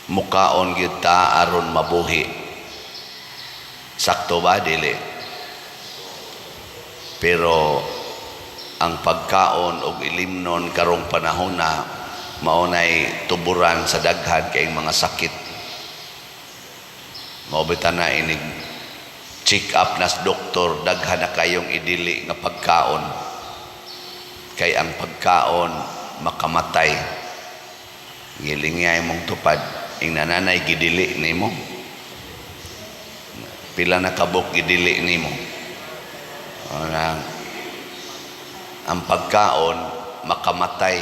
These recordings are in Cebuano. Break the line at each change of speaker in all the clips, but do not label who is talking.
Mukaon gyud ta aron mabuhi. Sakto ba, dili? Pero ang pagkaon og ilimnon karong panahon na mao nay tuburan sa daghan kay mga sakit. Mao bitaw na inig check up nas doktor, daghan na kayong idili nga pagkaon kay ang pagkaon makamatay. Gilingay mong tupad ing nananay gidili nimo. Pila na kabuk gidili nimo? Ora, ang pagkaon makamatay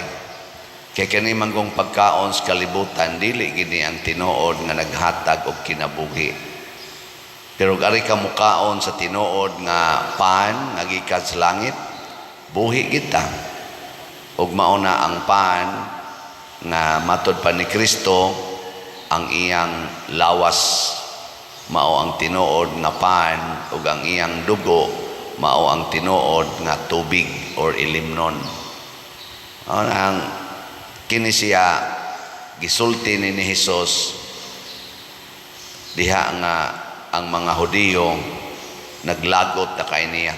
kay kani manggong pagkaon sa kalibutan, dili gini ang tinuod nga naghatag og kinabuhi. Pero ari ka mukaon sa tinuod nga pan nga gikan sa langit, buhi kita. Ug mao na ang pan nga matod pa ni Kristo, ang iyang lawas mao ang tinuod nga pan ug ang iyang dugo mao ang tinuod nga tubig or ilimnon. Ang kini siya gisulti ni Hesus diha nga ang mga Hudiyo naglagot na kay niya.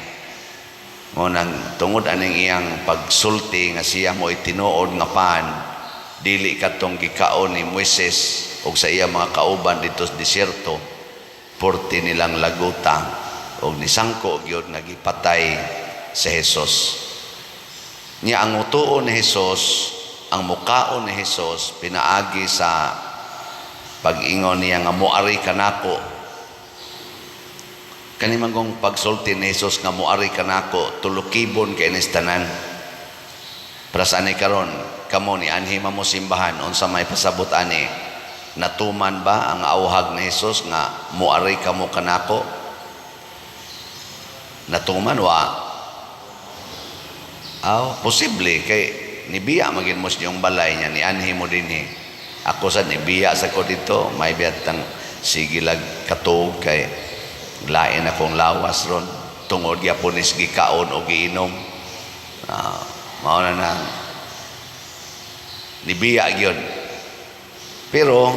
Mo nang tungod aning iyang pagsulti nga siya mo tinuod nga pan, dili katong gikaon ni Moises og sa iya mga kauban dito sa disyerto, porti nilang laguta og nisangko gyud nga gipatay si Jesus. Nya ang utuon ni Jesus, ang mukaon ni Jesus pinaagi sa pag-ingon niya nga "Muari kanako." Kani manggong pagsulti ni Jesus nga "Muari kanako," tulukibon kay nis tanan. Para sa ani karon, kamo ni anhi mo simbahan, unsa may pasabot ani? Natuman ba ang auhag ni Jesus nga "Muari kamo kanako"? Natuman wa? Aw, posible kay nibiya magin mo sa inyong balay niya ni anhi mo dinhi. Ako sa nibiya sa ko dito, may biyatang sige lag katuog kay lain akong lawas ron tungod gyapon is gikaon o giinom. Ah, mao na nang nibiya gyud. Pero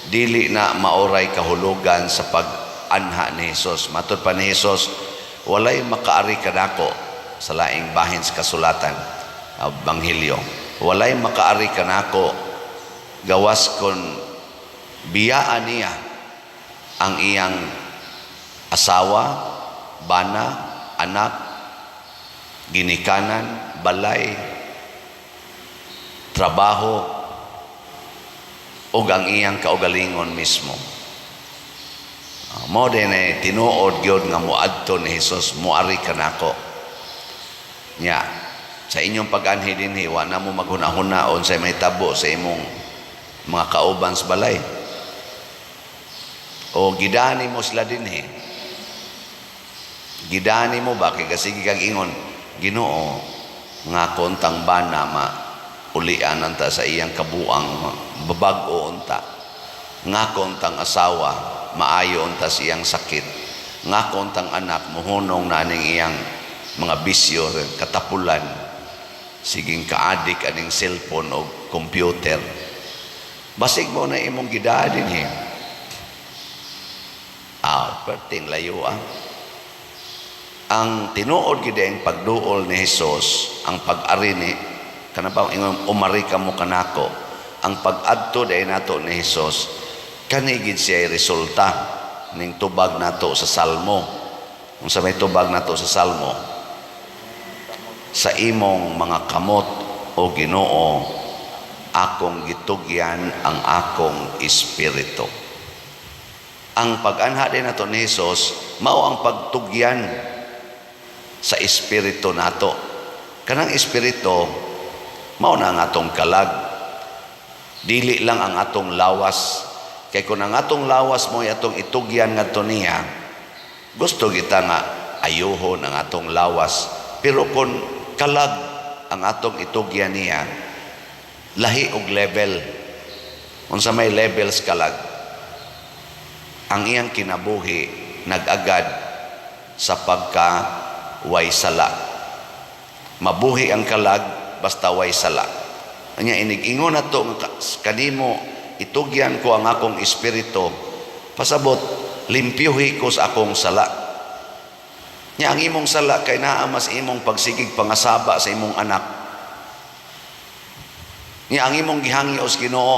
dili na maoray kahulugan sa pag-anha ni Jesus. Matod pa ni Jesus, walay makaari kanako sa laing bahin sa kasulatan, Ebanghelyo. Walay makaari kanako gawas kon biyaan niya ang iyang asawa, bana, anak, ginikanan, balay, trabaho, ug ang iyang kaugalingon mismo. Mo din eh, tinuod gyud nga muadto ni Jesus, "Muari kanako." Nya, sa inyong pag-anhi dinhi, wa na mo maghuna-huna unsay mahitabo sa imong mga kauban sa balay. O gidani mo sila dinhi. Gidani mo ba kay kasige kag ingon, "Ginoo, nga kontang bana ma ulian anta sa iyang kabuang, babag-o unta. Nga kontang asawa maayo unta sa iyang sakit. Nga kontang anak muhunong na aning iyang mga bisyo, katapulan, siging kaadik aning cellphone o computer." Basig mo na imong gidaa dinhi. Ah, perting layo ah. Ang tinuod gid ang pagduol ni Jesus, ang pag-ari ni kana ba ingon "Umari kamo kanako." Ang pag-adto dai nato ni Jesus kani gid siya resulta ning tubag nato sa Salmo. Unsa may tubag nato sa Salmo? "Sa imong mga kamot, o Ginoo, akong gitugyan ang akong espiritu." Ang pag-anha din nato ni Jesus mao ang pagtugyan sa espiritu nato. Kanang espiritu mao na ang atong kalag. Dili lang ang atong lawas. Kay kung ang atong lawas mo atong itugyan ngadto niya, gusto kita nga ayuhon ang atong lawas. Pero kung kalag ang atong itugyan niya, lahi og level. Unsa may levels kalag? Ang iyang kinabuhi nag-agad sa pagka way sala. Mabuhi ang kalag basta way sala. Anya inig ingon nato nga kanimo Itugyan ko ang akong espiritu. Pasabot, limpyuhi ko sa akong sala. Nya ang imong sala kay naa mas imong pagsigig pangasaba sa imong anak. Nya ang imong gihangyo sa Ginoo,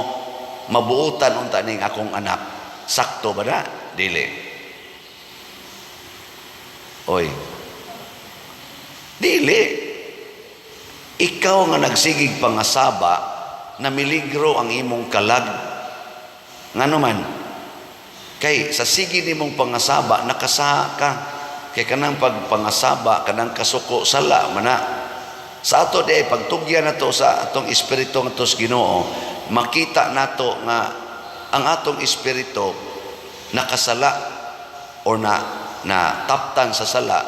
mabuotan unta ning akong anak. Sakto ba na? Dili. Oy. Dili. Ikaw nga nagsigig pangasaba, na miligro ang imong kalag. Ngano man? Kay sa sige nimong pangasaba, nakasaha ka. Kay kanang pagpangasaba, kanang kasuko, sala mana. Sa ato di ay pagtugyan nato sa atong espiritu nga sa Ginoo, makita nato nga ang atong espiritu nakasala or na na taptan sa sala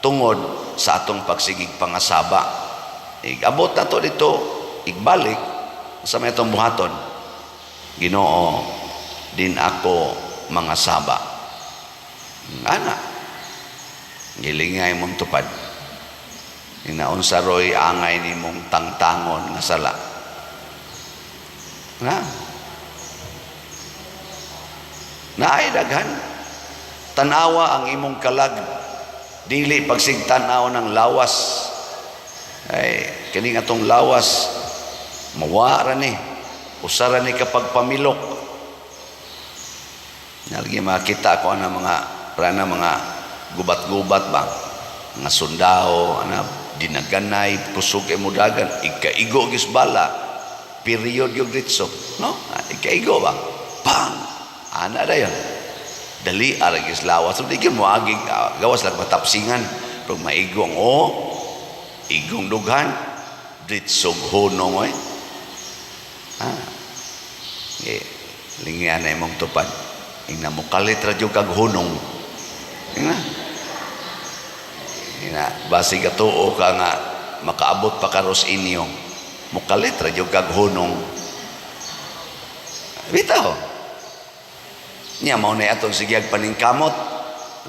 tungod sa atong pagsigig pangasaba. Igabot nato dito, igbalik sa may atong buhaton. Ginoo, din ako mangasaba. Ana, gilingay mong tupad. Inaunsa roy angay nimong tangtangon nga sala. Na. Naay daghan. Tanawa ang imong kalag. Dili pagsigtanaw ng lawas. Ay, kini nga atong lawas mawara ni. Usara ni kapag pamilok. Nalagi makita ko ana mga prana mga gubat-gubat ba, mga sundao ana, dinaganay, kusog mo dagan, ikaigo gis bala, period yung ditso, no? Ah, ikaigo ba, pang ana dayon, dali ara gis lawas. So di gyud mo agi, ah, gawas lang matapsingan, pero maigong o igong dughan, ditsog hunong, oy. Ah, eh, lingyan na imong tupad. Ingna mo kalit ra jud kag hunong. Ingna. Ingna basig katuo ka nga makaabot pa karos inyo. Mukalit ra jud kag hunong. Bitaw. Nya mao na atong sigyag paningkamot.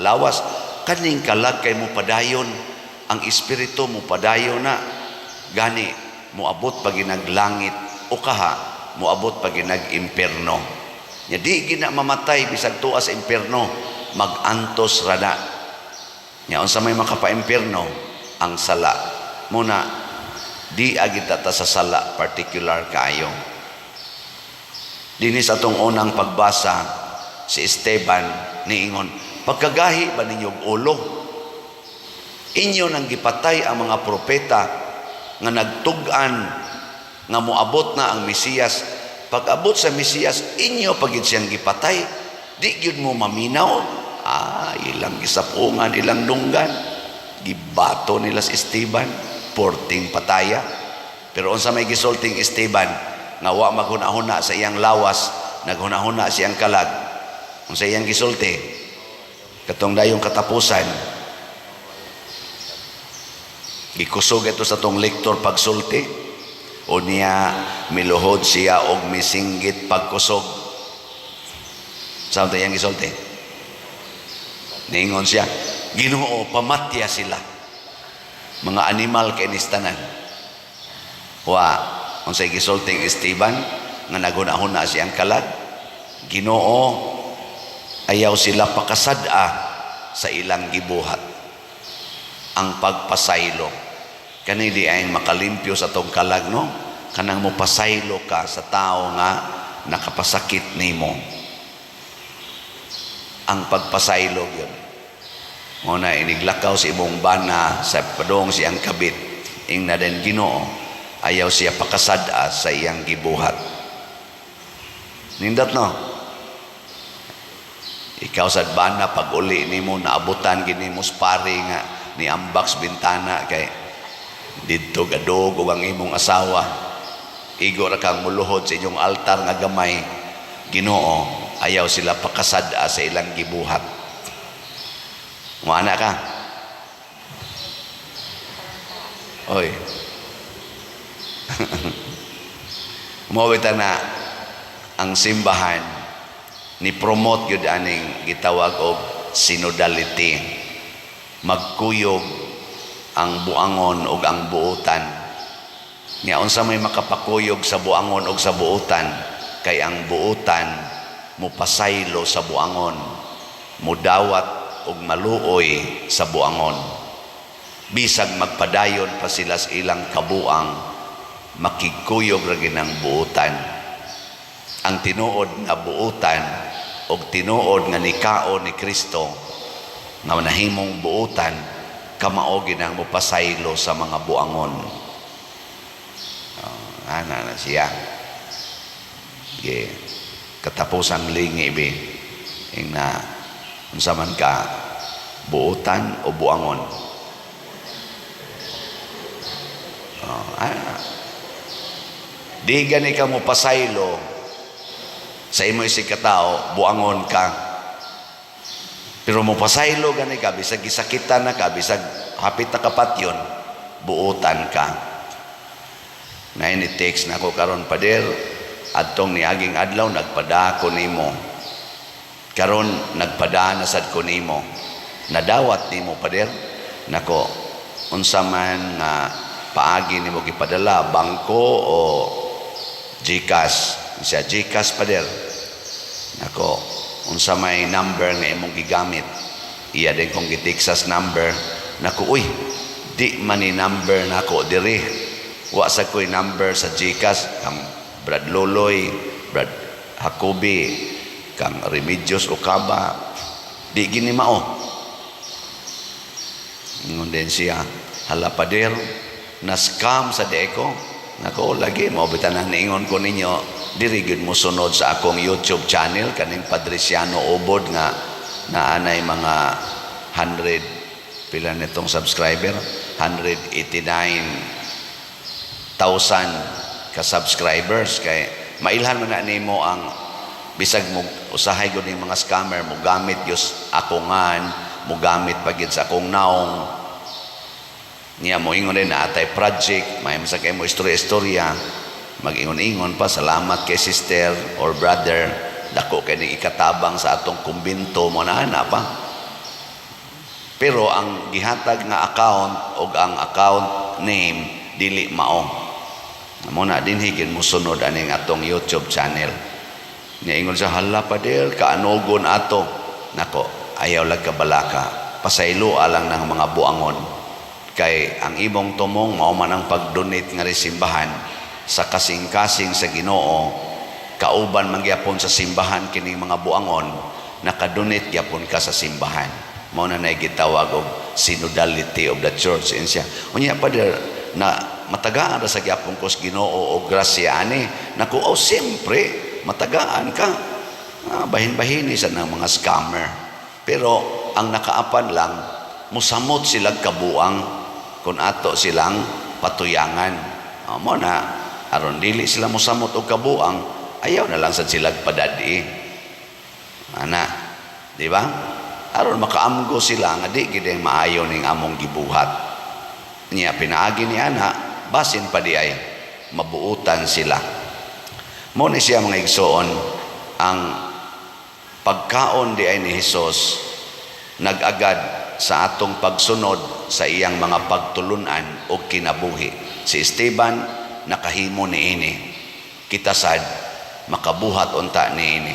Lawas kaning kalag kay mo padayon, ang espiritu mo padayon na gani moabot pa ginag langit o kaha moabot pa ginag impierno. Nya di gina mamatay bisag tuwa sa impierno, magantos ra na. Nya unsa may makapa-impierno? Ang sala. Muna di agita ta sa sala particular kaayo. Dinhi sa atong unang pagbasa, si Esteban niingon, "Pagkagahi ba ninyo og ulo? Inyo nang gipatay ang mga propeta nga nagtug-an nga moabot na ang Mesiyas. Pag-abot sa Mesiyas, inyo pagid siyang gipatay. Di gyud mo maminaw." Ah, ilang gisapungan, ilang dunggan. Gibato nila si Esteban, porting pataya. Pero unsa may gisulting Esteban nga wa maghuna-huna sa iyang lawas, naghuna-huna siyang kalag? Unsa iyang gisulti? Katong dayong katapusan, gikusog ito sa tong lektor pagsulti. O niya miluhod siya og misinggit pagkusog. Sa iyang gisulti? Niingon siya, "Ginoo, pamatya sila. Mga animal kay tanan." Wa, unsay gisulting Esteban nga naghuna-huna siyang kalag? "Ginoo, ayaw sila pakasad-a sa ilang gibuhat." Ang pagpasaylo. Kani di ay makalimpyo sa tong kalag, no? Kanang mo pasaylo ka sa tao nga nakapasakit nimo. Ang pagpasaylo yun. Muna iniglakaw sa imong bana sa padong siyang kabit. Ingna din, "Ginoo, ayaw siya pakasad-a sa iyang gibuhat." Nindot, no? Ikaw sa bana, pag uli nimo, naabutan gini mo pare nga ni ambak bintana kay didto gadog og ang imong asawa. Igo ra kang muluhod sa inyong altar nga gamay. "Ginoo, ayaw sila pakasad-a sa ilang gibuhat." Muana ka. Oy. Mao na ang simbahan ni promote gyud aning gitawag og synodality. Magkuyog ang buangon ug ang buotan. Nya unsa may makapakuyog sa buangon ug sa buotan? Kay ang buutan mupasaylo sa buangon, mudawat og maluoy sa buangon. Bisag magpadayon pa sila sa ilang kabuang, makigkuyog ra gyud ang buutan. Ang tinuod nga buutan og tinuod nga nikaon ni Kristo nga nahimong buutan, kamao gyud ang mopasaylo sa mga buangon. Oh, ana na siya. Ge katapusan lingi bi ing na unsa man ka, buutan o buangon? Oh, ana. Di gani ka mo pasaylo sa imo isig katao, buangon ka. Pero mo pasaylo gani ka, bisag gisakitan na ka, bisag hapit na kapatyon, buutan ka. Na ni text na ako karon, "Pader, adtong niaging adlaw nagpada ko nimo. Karon nagpada na sad ko nimo. Nadawat nimo, Pader?" Nako, unsa man nga paagi nimo gipadala, bangko o GCash? Siya, "GCash, Pader." Nako, unsa may number nga imong gigamit? Iya din kong gi-text number. Nako, uy, di man ni number nako diri. Wa sa ko'y number sa GCash kang Brad Loloy, Brad Jacobi, kang Remedios Ocaba. Di gini mao. Ingon din siya, "Hala, Pader, na scam sa deko." Nako, lagi mo bitaw niingon ko ninyo, diri gyud mo sunod sa akong YouTube channel kaning Padriciano Ubod nga naanay mga 100 pila nitong subscriber, 189,000 ka subscribers, kay mailhan man na nimo ang bisag mo usahay gud ning mga scammer mo gamit gyud ako ngan mo gamit pa gyud sa akong naong niya. Mo ingon din na atay project, may sa kay mo istorya-istorya, mag-ingon-ingon pa, "Salamat kay sister or brother, dako kay ning ikatabang sa atong kumbento," mo na ana pa. Pero ang gihatag nga account og ang account name dili mao. Mo na dinhi gid mo sunod aning atong YouTube channel. Niingon sa, "Hala, Pader, kaanugon ato." Nako, ayaw lang kabalaka. Pasaylo alang ng mga buangon. Kay ang imong tumong mao man ang pag-donate nga simbahan sa kasing-kasing sa Ginoo, kauban man gyapon sa simbahan kining mga buangon, nakadonate gyapon ka sa simbahan. Mao na nay gitawag og synodality of the church. Insiya, "Unya, Pader, na matagaan ra sa gyapon ko sa Ginoo og grasya ani." Naku, oh, siyempre matagaan ka. Ah, bahin-bahini sa ng mga scammer. Pero ang nakaapan lang, musamot silang kabuang kung ato silang patuyangan. Oh, mo na aron dili sila musamot og kabuang, ayaw na lang sad sila padadi. Ana, di ba? Aron makaamgo sila nga di gid ang maayo ning among gibuhat. Niya pinaagi ni ana, basin pa di ay mabuutan sila. Mo ni siya, mga igsoon, ang pagkaon di ay ni Hesus nag-agad sa atong pagsunod sa iyang mga pagtulunan o kinabuhi. Si Esteban nakahimo niini. Kita sad makabuhat unta niini.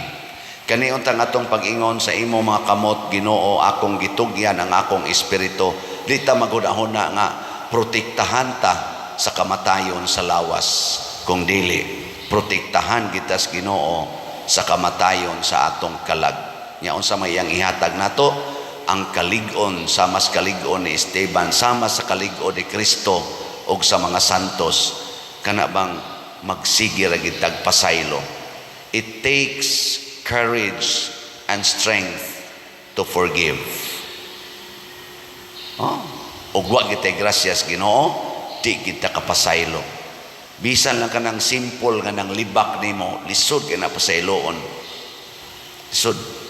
Kani untang atong pag-ingon, "Sa imo mga kamot, Ginoo, akong gitugyan ang akong espiritu." Di ta maghuna-huna nga protektahan ta sa kamatayon sa lawas, kung dili protektahan kita sa Ginoo sa kamatayon sa atong kalag. Nya unsa may iyang ihatag nato? Ang kalig-on sama sa kalig-on ni Esteban, sama sa kalig-on ni Kristo ug sa mga santos, kana bang magsige ra gid tag pasaylo. It takes courage and strength to forgive. Oh, ug wa gitay grasyas Ginoo, di kita kapasaylo. Bisan lang kanang simple nga nang libak nimo, lisod kay na pasayloon. Lisod.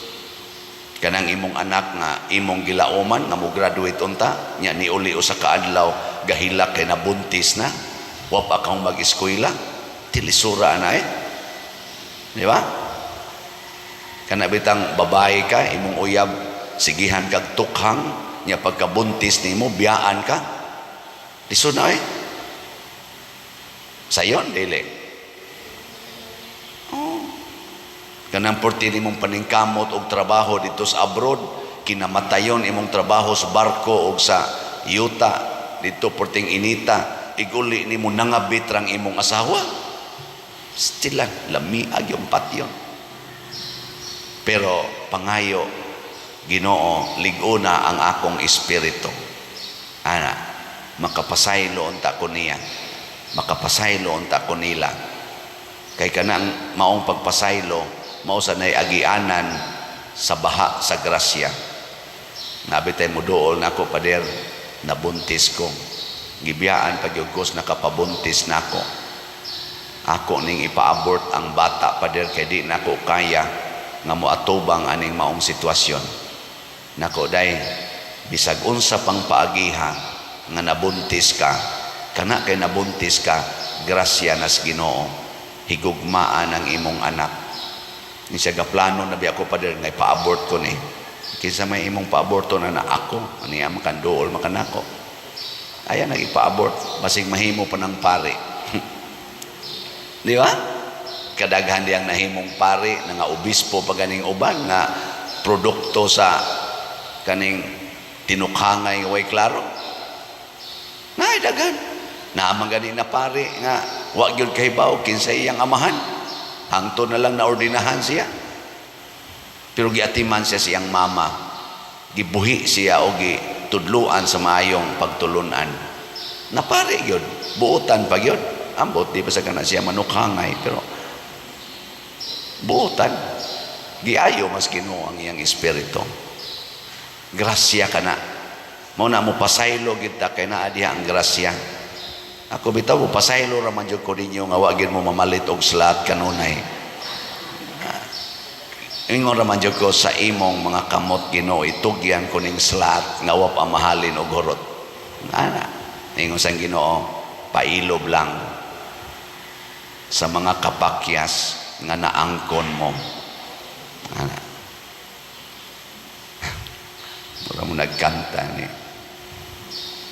Kanang imong anak nga imong gilauman nga mo graduate unta, nya niuli usa ka adlaw gahilak kay nabuntis na, wa pa kang mag-eskwela, tilisura na eh. Di ba? Kana bitang babae ka, imong uyab sigihan kag tukhang, nya pagkabuntis nimo biyaan ka. Lisod na eh. Sayon dili. Oh. Kanang porti nimong paningkamot og trabaho dito sa abroad, kinamatayon imong trabaho sa barko og sa yuta dito, porting inita, iguli nimo nangabit rang imong asawa. Still lang, lamiag yung patyon. Pero pangayo, "Ginoo, lig-ona ang akong espiritu." Ana, makapasaylo unta ko niya. Makapasaylo unta ko nila. Kay kanang maong pagpasaylo, mao sa nay agianan sa baha sa grasya. Nabi tay mo duol nako, "Pader, nabuntis ko. Gibiyaan pag ko, nakapabuntis nako. Ako ning ipa-abort ang bata, pader, kay di nako kaya nga moatubang aning maong sitwasyon." Nako day, bisag unsa pang paagiha nga nabuntis ka, kana kay nabuntis ka, grasya nas Ginoo, higugmaan ang imong anak. Ni siya gaplano na biya ko, "Pader, nga ipa-abort ko ni." "Kinsa may imong pa-aborto na?" "Na ako." Niya makanduol makanako. Ayan nag ipa-abort, basig mahimo pa ng pare. Di ba? Kadaghan diyang nahimong pare, na nga obispo pa ganing uban nga produkto sa kaning tinukhangay nga way klaro. Naay daghan. Naa gani na pare nga wa gyud kahibaw kinsa iyang amahan. Hangtod na lang naordinahan siya. Pero giatiman siya siyang mama. Gibuhi siya o gitudluan sa maayong pagtulunan. Napare gyud, buotan pa gyud. Ambot di pa sa kana siya manukhangay, pero buotan. Giayo mas Ginoo ang iyang espiritu. Grasya kana. Mao na mo pasaylo gid ta kay naa diha ang grasya. Ako bitaw mo pasaylo ra man jud ko ninyo nga wa gyud mo mamalit og slot kanunay. Ingon ra man jud ko, "Sa imong mga kamot, Ginoo, itugyan ko ning slot nga wa pa mahalin og hurot." Ana, ingon sang Ginoo, "Pailob lang sa mga kapakyas nga naangkon mo." Ana. Mura mo nagkanta ni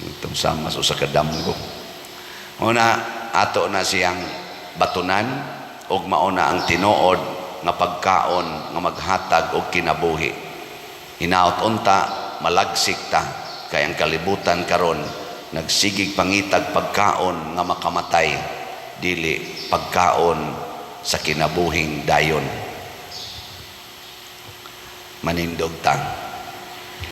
itong sama sa usa ka damgo. Una, ato na siyang batunan og mauna ang tinuod nga pagkaon nga maghatag og kinabuhi. Hinaot unta malagsik ta kay ang kalibutan karon nagsigig pangitag pagkaon nga makamatay, dili pagkaon sa kinabuhing dayon. Manindog ta.